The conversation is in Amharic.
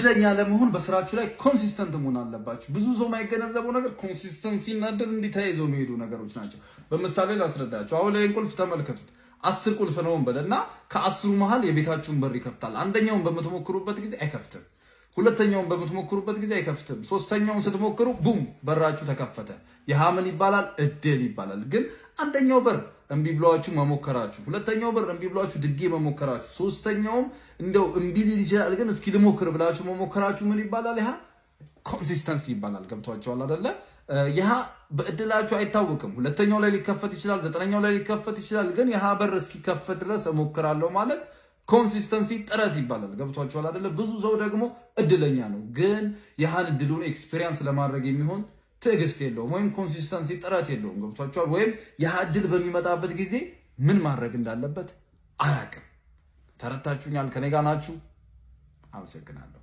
እድለኛ ለመሆን በስራችሁ ላይ consistent መሆን አለባችሁ። ብዙ ሰው የማይገነዘበው ነገር consistency እና እድል እንዲህ ተያይዘው የሚሄዱ ነገሮች ናቸው። በምሳሌ ላስረዳችሁ። አሁን ላይ ቁልፍ ተመልከቱት። 10 ቁልፍ ነው እንበልና ከ10ሩ መሃል የቤታችሁን በር ይከፍታል። አንደኛውን በምትሞክሩበት ጊዜ አይከፍትም። ሁለተኛውን በምትሞክሩበት ጊዜ አይከፍትም። ሶስተኛውን ስትሞክሩ boom፣ በራችሁ ተከፈተ። ይህ ምን ይባላል? እድል ይባላል። ግን አንደኛው በር እምቢ ብሏችሁ መሞከራችሁ፣ ሁለተኛው በር እምቢ ብሏችሁ ድጋሚ መሞከራችሁ፣ ሶስተኛውም እንደው እምቢ ሊል ይችላል ግን እስኪ ልሞክር ብላችሁ መሞከራችሁ ምን ይባላል? ይህ consistency ይባላል። ገብቷችኋል አይደለ? ይህ በእድላችሁ አይታወቅም። ሁለተኛው ላይ ሊከፈት ይችላል፣ 9ኛው ላይ ሊከፈት ይችላል። ግን ይህ በር እስኪከፈት ድረስ እሞክራለሁ ማለት consistency ጥረት ይባላል። ገብቷችኋል አይደለ? ብዙ ሰው ደግሞ እድለኛ ነው፣ ግን ያህን እድሉን experience ለማድረግ የሚሆን ትዕግስት የለውም፣ ወይም consistency ጥረት የለውም። ገብቷችኋል? ወይም ያ እድል በሚመጣበት ጊዜ ምን ማድረግ እንዳለበት አያውቅም። ተረድታችሁኛል? ከኔ ጋር ናችሁ? አመሰግናለሁ።